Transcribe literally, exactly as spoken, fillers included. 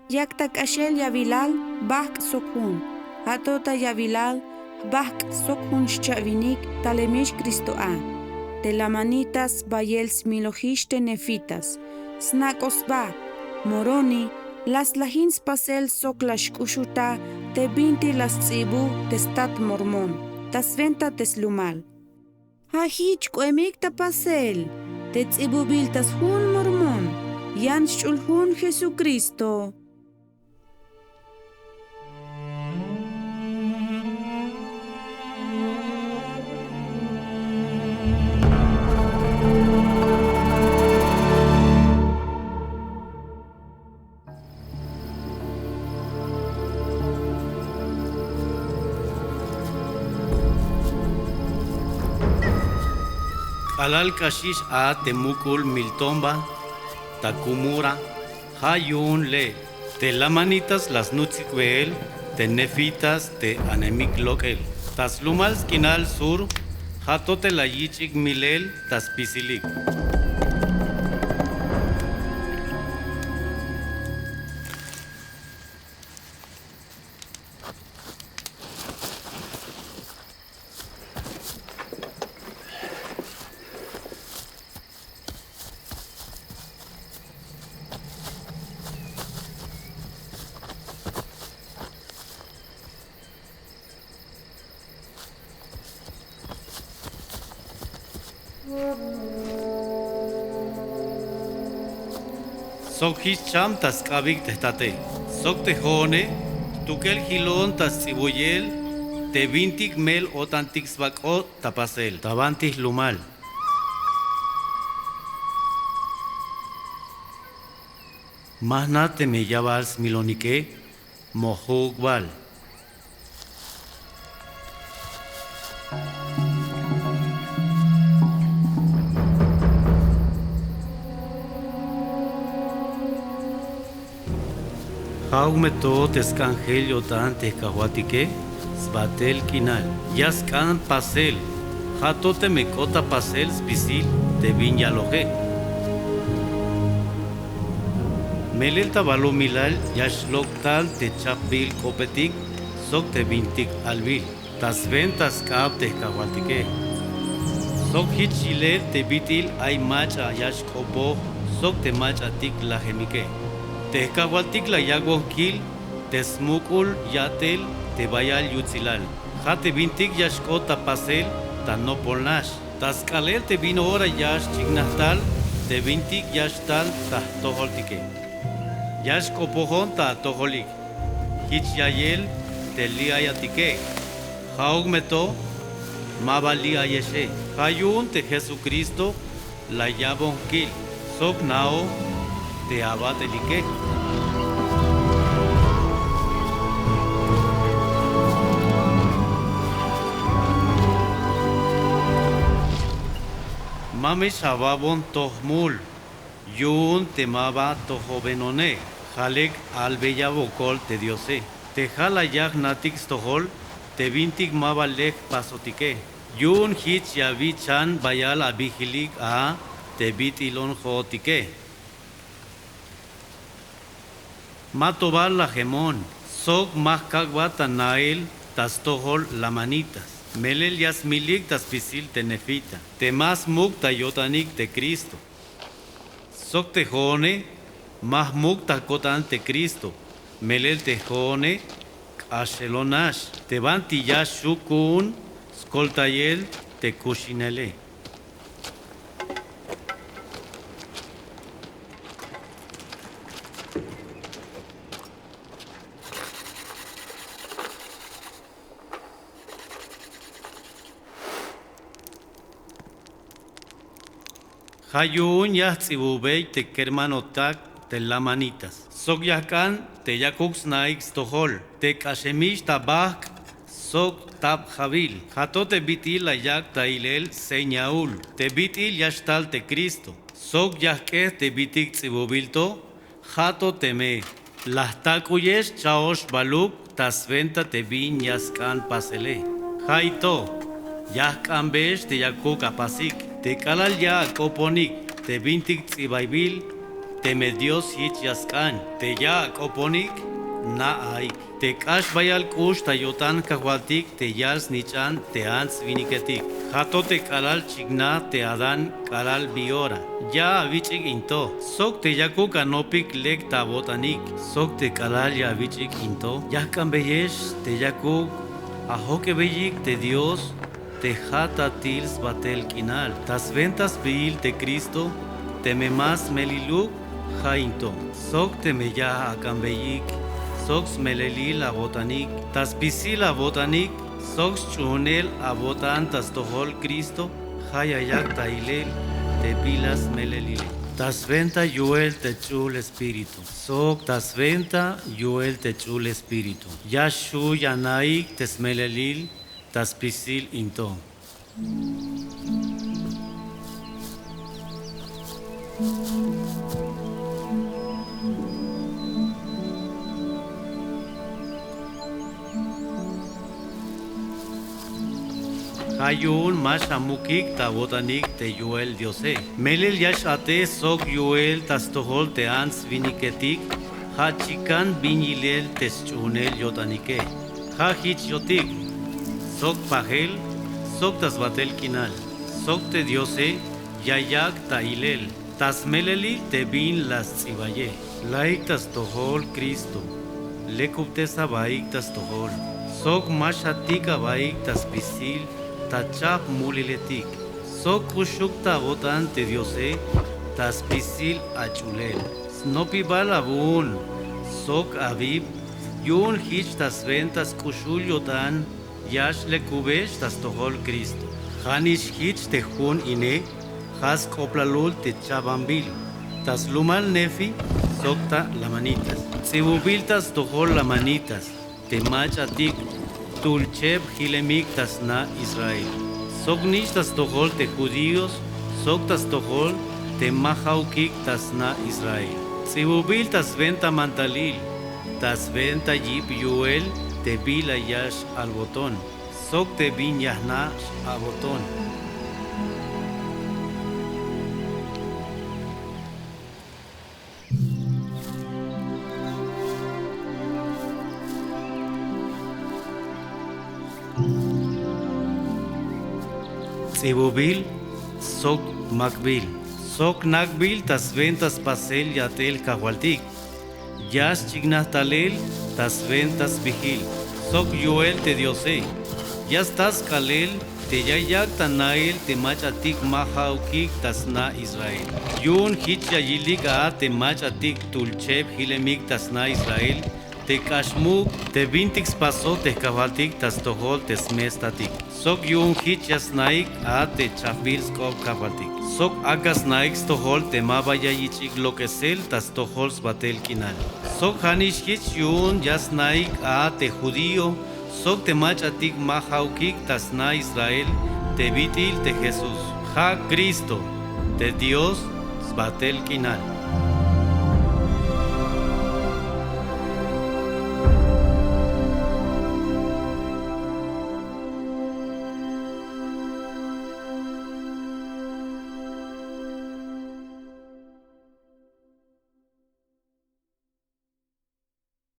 Yak ta k'axel yawilal jbahk' sok jun. Ato ta yawilal jbahk' sok jun xcha'winik talemix Kristo'a. Te lamanitas bayel smilojix te nefitas. Snak'o sba, Moroni la slajin spasel sok la xk'uxuta te binti la sts'ibu te stat Mormón ta swenta te slumal. Ja' jich k'oemik ta pasel te ts'ibubil ta sjun Mormón, yan xch'ul jun Jesucristo. K'alal k'axix a te muk'ul Miltomba ta Cumura, ja' yu'un le' te lamanitas la snutsik beel te nefitas te anemik lok'el ta slumal sk'inal sur, ja' to te la yich'ik milel ta spisilik. Sok jich cham ta sk'abik te jtate. Sok te jo'one jtukel jilon ta sts'ibuyel te bintik mel-o'tantik sba k'ot ta pasel ta banti jlumal. Ma jna' teme ya bal smilonike, mojuk bal. Ja'uk me to te sk'anjel yo'tan te jkajwaltike sbatel k'inal ya sk'an pasel, ja' to teme k'ot ta pasel spisil te bin yaloje. Melel ta balumilal ya xlok' tal te chapbil k'opetik sok te bintik albil ta swenta sk'ab te jkajwaltike. Sok jich yilel te bit'il ay mach'a ya xk'opoj sok te mach'atik lajemike. Te jkajwaltik la yak'bon kil te smuk'ul ya'tel te bayal yutsilal, ja' te bintik ya xk'ot ta pasel ta nopol nax. Ta sk'aalel te bin ora ya xchiknaj tal te bintik ya xtal ta jtojoltike. Ya xk'opojon ta atojolik. Jich ya'iyel te li'ayatike. Ja'uk me to ma ba li'ayexe. Ja' yu'un te Jesucristo la ya'bon jkil sok jna'oj te abat'elike. Ma me xawa'bon to jmul yu'un te ma ba tojobenone. Ja' lek albeya wokol te Diose, te ja' la ya jna'tik stojol te bintik ma ba lek jpasotike. Yu'un jich ya awichan bayal abijilik a te bit'ilon jo'otike. Ma to ba lajemon sok ma jkak'bat ta nail ta stojol lamanitas, melel ya smilik ta spisil te nefita te ma smuk' ta yo'tanik te Cristo. Sok te jo'one ma jmuk' ta ko'tan te Cristo, melel te jo'one k'axelon nax te banti ya xju' ku'un skoltayel te kuxinele. Ja' yu'un ya jts'ibubey te kermanotak te lamanitas sok ya jk'an te yakuk sna'ik stojol te k'axemix ta bajk' sok tabjabil. Ja' to te bit'il la yak' ta ilel señaul te bit'il ya xtal te Cristo sok ya jk'ej te bit'il ts'ibubil to. Ja' to teme la jtak'uyex cha'oxbaluk ta swenta te bin ya sk'an pasele. Ja'ito ya jk'anbeyex te yakuk apasik te k'alal ya ak'oponik te bintik ts'ibaybil Teme Dios jich ya sk'an te ya ak'oponik, na'a aik te k'ax bayal k'ux ta yo'tan Kajwaltik te yal snich'an te ants winiketik. Ja' to te k'alal chiknaj te Adán k'alal bi ora ya awich'ik in to, sok te yakuk anopik lek ta awo'tanik, sok te k'alal ya awich'ik in to ya jk'anbeyex te yakuk ajojk'ebeyik te Dios te ja'tatil sbatel k'inal. Ta swenta sbiil te Cristo, teme ma smeleluk, ja' in to. Sok teme ya ak'anbeyik sok smelelil awo'tanik, ta spisil awo'tanik, sok sch'uhunel awo'tan ta stojol Cristo, ja' ya yak' ta ilel te bila smelelile. Ta swenta yu'el te Ch'ul Espíritu, sok ta swenta yu'el te Ch'ul Espíritu, ya xju' ya anaik te smelelil ta spisil in to. Ja' yu'un ma xamukik ta awo'tanik te yu'el Diose. Melel ya x-a'tej sok yu'el ta stojol te ants winiketik, ja' chikan bin yilel te sch'uhunel yo'tanike. Ja' jich yo'tik, sok pajel, sok ta sbatel k'inal, sok te Diose ya yak' ta ilel ta smelelil te bin la sts'ibaye. Laik ta stojol Cristo, lekubtes abaik ta stojol, sok ma xatik abaik ta spisil ta chajp muliletik, sok k'uxuk ta awo'tan te Diose ta spisil ach'ulel. Snopibal awu'un sok awip, yu'un jich ta swenta sk'uxul yo'tan ya xlekubex ta stojol Cristo. Ja'nix jich te jun ine, ja' sk'oplalul te chabanbil ta slumal Nefi sok ta lamanitas. Ts'ibubil ta stojol lamanitas te mach'atik jtul cheb jilemik ta sna Israel, sok nix ta stojol te judíos sok ta stojol te ma ja'ukik ta sna Israel. Ts'ibubil ta swenta mantalil, ta swenta yip yu'el te bila ya x-alboton sok te bin ya jna' x-a'boton. Ts'ibubil sok makbil sok nakbil ta swenta spasel yat'el Kajwaltik. Ya xchiknaj talel ta swenta sbijil sok yu'el te Diose. Ya sta sk'aalel te ya yak' ta nail te mach'atik ma ja'ukik ta sna Israel. Yu'un jich ya yilik a te mach'atik jtul cheb jilemik ta sna Israel te k'ax muk' te bintik spasoj te Kajwaltik ta stojol te smestatik. Sok yu'un jich ya snaik a te chajbil sk'op Kajwaltik. Sok ak'a snaik stojol te maba ya yich'ik lok'esel ta stojol sbatel k'inal. Sok ja'nix jich yu'un ya snaik a te judío sok te mach'atik ma ja'ukik ta sna Israel te bit'il te Jesús, ja' Cristo, te Dios sbatel k'inal.